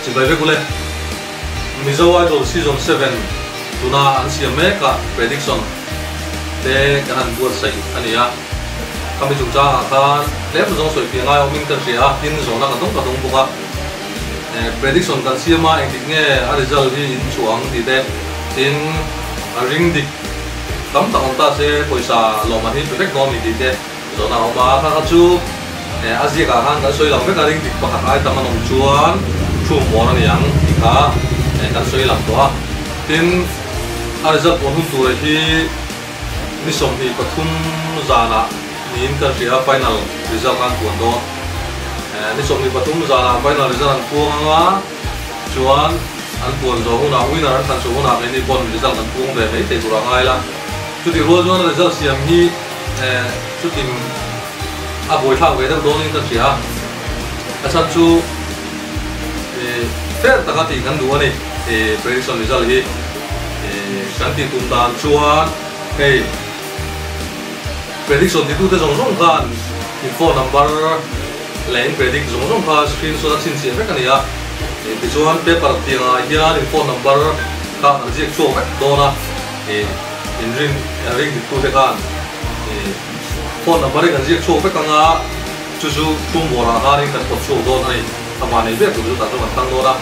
Chibai vek ule. Mizo Idol Season 7 tuna an siam mek a prediction te kan han buatsaih a ni a. Khami chungchangah khan tlem zawng sawi piah ngai awmin ka hria a, tin zawhna ka dawng ka dawng bawk a. Prediction kan siam a engtik nge a result hi in chhuah ang tih te, tin a ring dik tam tak awm ta se pawisa lawmman hi pe vek dawn ni tih te Zawhna a awm a, kha kha chu a ziakah khan kan sawi lang vek a, ring dik pakhat ai tam an awm chuan thu muan a ni ang tih kha kan sawi lang tawh a. Tin, a result puan hun tura hi ni 23 zanah niin kan hria a, final result kha an puan dawn. Ni 23 zanah final result an puang ang a, chuan an puan zawh hunah winner an thlan chhuah hunah keini pawn result kan puang ve mai thei tur a ngai la. Chutih rual chuan result siam hi chutin a buaithlak ve deuh dawnin ka hria a, a chhan chu fair taka tih kan duh a ni prediction result hi kan tih tum dan chuan hei prediction titute zawng zawng khan in phone number leh in predict zawng zawng kha screenshot a chhinchhiah vek a ni a, tichuan paper tiangah hian in phone number kha kan ziak chhuak vek dawn a. In ring ring dik tute khan phone number hi kan ziak chhuak vek anga chu chu tum bawrah khanin kan pawt chhuak dawn a ni. A van nei ber tur chu tah chuan kan tang dawn a.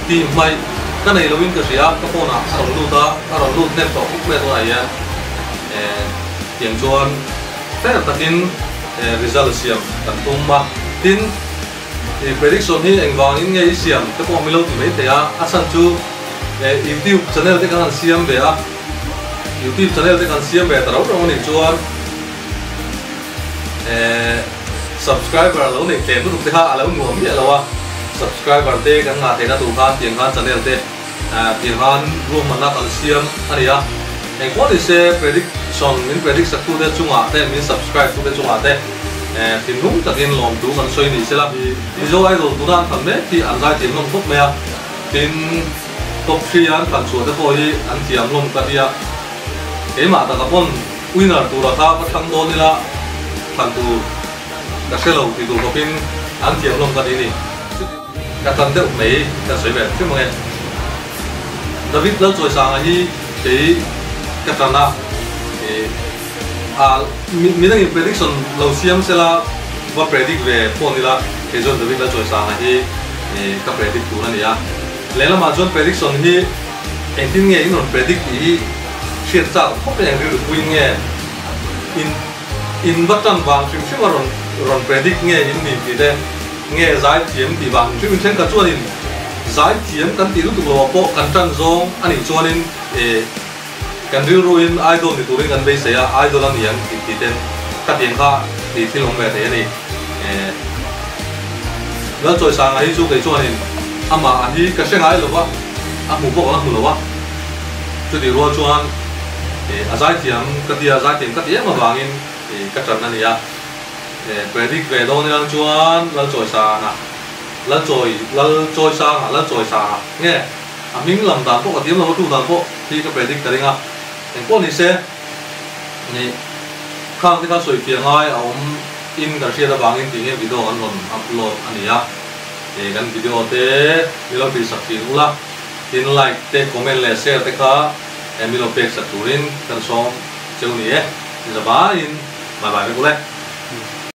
Tih hmaih ka nei loin ka hria, ka phone ah a rawn lut a, a rawn lut hnem tawh khawp mai a tunah hian tiang chuan fair takin result siam kan tum a. Tin, prediction hi engvangin nge i siam te pawh mi lo ti mai thei a, a chhan chu YouTube channel te kan han siam ve a, YouTube channel te kan siam ve ta rau rau a nih chuan subscriber a lo neih tlem lutuk te kha a lo nuam miah lo a, subscriber te kan ngah theihna tur khan tiang khan channel te tiang khan ruahmanna kan siam a ni a, engpawh ni se prediction min predict sak tute chungah te min subscribe tute chungah te thinlung takin lawmtu kan sawi ni sela. Mizo Idol tuna an thlan mek hi an zaithiam hlawm khawp mai a. Tin, top 3 an thlan chhuah te pawh hi an thiam hlawm ka tia. Keimah taka pawn winner tura kha va thlang dawn ila thlan tur ka hre lo ti tur khawpin an thiam hlawm ka ti ni. Ka tan deuh mai ka sawi ve hrim ang e. David Lalchawisanga hi kei ka tan a, midangin prediction lo siam sela va predict ve pawh nila kei chuan David Lalchawisanga hi ka predict tur a ni a. Lehlamah chuan prediction hi engtin nge in rawn predict tih hi hriat chak khawp mai ang rilru puiin nge in in va tan vang hrim hrim a rawn rawn predict nge in ni tih te nge zaithiam tih vang hrim hrim thenkhat chuanin zaithiam kan tih lutuk loah pawh kan tan zawng a nih chuanin Kan rilruin idol ni turin kan beisei a, idol a ni ang tih tih ten khatiang kha tih thil awm ve thei a ni. Lalchawisanga hi chu kei chuanin amah a hi ka hre ngai lo va, a hmu bawk ang a hmu lo a. Chutih rual chuan a zaithiam ka tia, zaithiam ka ti em avangin ka tan a ni a. Predict ve dawn ilang chuan Lalchawisanga, Lalchawi, Lalchawisanga, Lalchawisanga nge? A hming lam dan pawh ka thiam lo, a tu dan pawh hi ka predict ka ring a, engpawh ni se nih khang te kha sawi fiah ngai a awm in kan hriat avangin tih nge video kan rawn upload a ni a, ih kan video te mi lo tih sak thin ula, tin like te comment leh share te kha mi lo pek sak turin kan sawm cheu ni e, ni zavaiin bye bye vek ule.